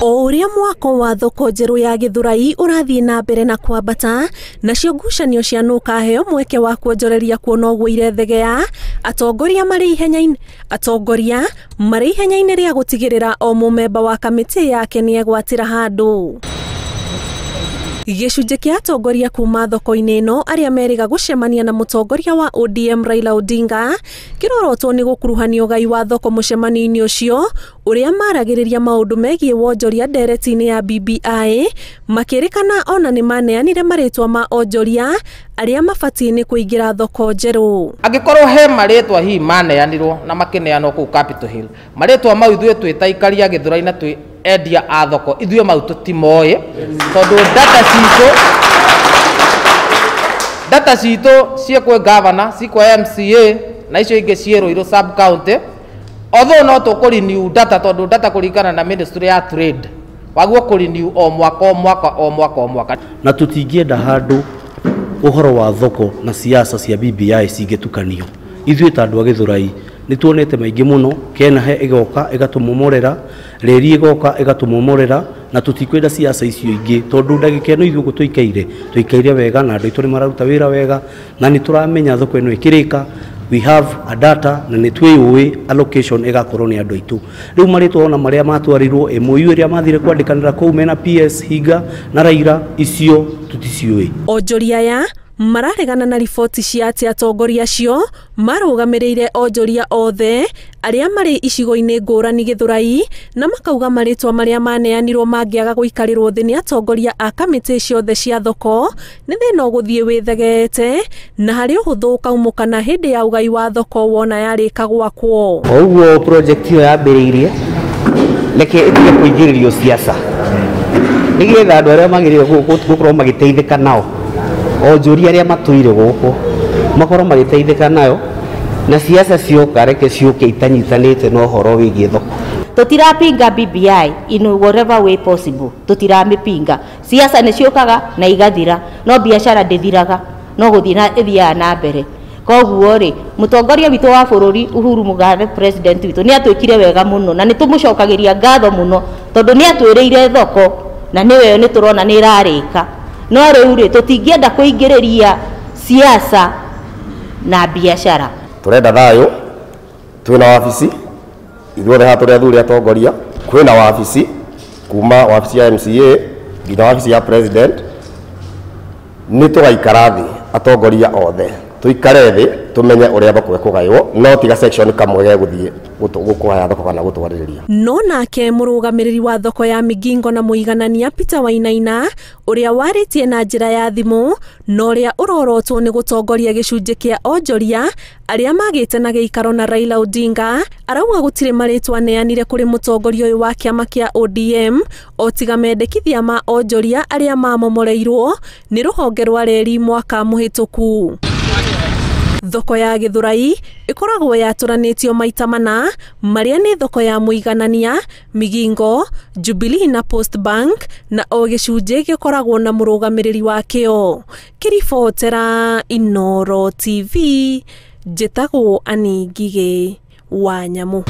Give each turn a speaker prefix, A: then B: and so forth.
A: O ũrĩa mwako wa thoko njerũ ya Gĩthũrai ũrathiĩ na mbere na kwambata, nacio ngucanio cia nũkaheo mweke wa kuonjoreria kuona ũguo irethegea, atongoria marĩ ihenya-inĩ rĩa gũtigĩrĩra o mũmemba wa kamĩtĩ yake nĩegwatĩra handũ. Gĩcunjĩ kĩa atongoria kuma thoko-inĩ ĩno arĩa merĩga gũcemania na mũtongoria wa ODM Raila Odinga kĩrorotwo nĩ gũkuruhanio ũgai wa thoko mũcemanio-inĩ ũcio ũrĩa maragĩrĩria maũndũ megiĩ wonjoria ndereti-inĩ ya BBI, makĩrĩkana ona nĩ maneanire marĩtwa ma onjoria arĩa mabatiĩ nĩ kũingĩra thoko njerũ.
B: Angĩkorwo he marĩtwa hihi maneanirwo na makĩneanwo kũu Capitol Hill, marĩtwa mau ithuĩ twĩ ta aikari a Gĩthũrai na twĩ endia a thoko, ithuĩ mau tũtimoĩ tondũ data citũ ciĩ kwĩ governor, ciĩ kwa MCA na icio ingĩ ciĩ Ruiru sub county. Although no tũkũ renew data tondũ data kũringana na Ministry ya Trade waguo kũ renew o mwaka o mwaka o mwaka o mwaka.
C: Na tũtingĩenda handũ ũhoro wa thoko na siasa cia BBI cingĩtukanio. Ithuĩ ta andũ a Gĩthũrai nĩ tuonete maingĩ mũno, Kenahe ĩgoka ĩgatũmomorera, reri ĩgoka ĩgatũmomorera, na tũtikwenda siasa icio ingĩ tondũ ndagĩka ĩno ithuĩ ũguo tũikaire wega na andũ aitũ nĩ mararuta wĩra wega na nĩ tũramenya thoko ĩno ĩkĩrĩka. We have a data na nĩ twĩyũĩ allocation ĩgakorwo nĩ andũ aitũ. Rĩu marĩtwa ona marĩa matwarirwo MOU ĩrĩa mathire kwandĩkanĩra kũu mena PS Hinga na Raila, icio tũticiũĩ.
A: Onjoria aya mararegana na riboti cia atĩ atongoria acio marũgamĩrĩire onjoria othe arĩa marĩ icigo-inĩ ngũrani Gĩthũrai, na makauga marĩtwa marĩa maneanirwo mangĩaga gũikarĩrwo thĩ nĩ atongoria a kamĩtĩ ciothe cia thoko nĩ thĩna ũgũthiĩ wĩthegeete na harĩ ũhũthũ ũkaumũkana hĩndĩ ya ũgai wa thoko wona yarĩka gwakwo.
D: O ũguo project ĩyo yambĩrĩirie, reke ĩtige kũingĩrĩrio siasa nĩgetha andũ arĩa magĩrĩirwo gũkorwo magĩteithĩka nao, onjoria arĩa matũire gũkũ makorwo magĩteithĩka nayo, na siasa cioka reke ciũke itanyitanĩte na ũhoro wĩgiĩ thoko.
E: Tũtirapinga BBI in whatever way possible, tũtiramĩpinga. Siasa nĩ ciũkaga na igathira, no biacara ndĩthiraga, no gũthiĩ na ĩthiaga na mbere. Koguo rĩ, mũtongoria witũ wa bũrũri Uhuru Mugabe president witũ nĩ atwĩkire wega mũno na nĩ tũmũcokagĩria ngatho mũno tondũ nĩ atwĩrĩire thoko na nĩwe nĩ tũrona nĩ ĩrarĩka. No rĩu rĩ, tũtingĩenda kũingĩrĩria siasa na biacara.
F: Tũrenda thayũ, twĩna wabici ithuothe haha tũrĩ athuri atongoria, kwĩna wabici kuma wabici ya MCA nginya wabici ya president. Nĩ tũgaikara thĩ atongoria othe, tũikare thĩ tũmenye ũrĩa thoko ĩkũgaywo, no tiga section kamwe gegũthiĩ gũkũgaya thoko kana gũtwarĩrĩria.
A: No nake mũrũgamĩrĩri wa thoko ya Migingo na Mũiganania Peter Wainaina ũrĩa warĩtie na njĩra ya thimũ na ũrĩa ũrorotwo nĩ gũtongoria gĩcunjĩ kĩa onjoria arĩa magĩte na gĩikaro na Raila Odinga arauga gũtirĩ marĩtwa aneanire kũrĩ mũtongoria ũyũ wa kĩama kĩa ODM o tiga mendekithia ma onjoria arĩa mamomoreirwo nĩ rũhonge rwa reri mwaka mũhĩtũku. Thoko ya Gĩthũrai ĩkoragwo yatũranĩtio maita mana marĩa nĩ thoko ya Mũiganania, Migingo, Jubilee na Post Bank, na o gĩcunjĩ gĩkoragwo na mũrũgamĩrĩri wakĩo. Kĩribotera Inooro TV, njĩtagwo Annie Ngigĩ wa Nyamũ.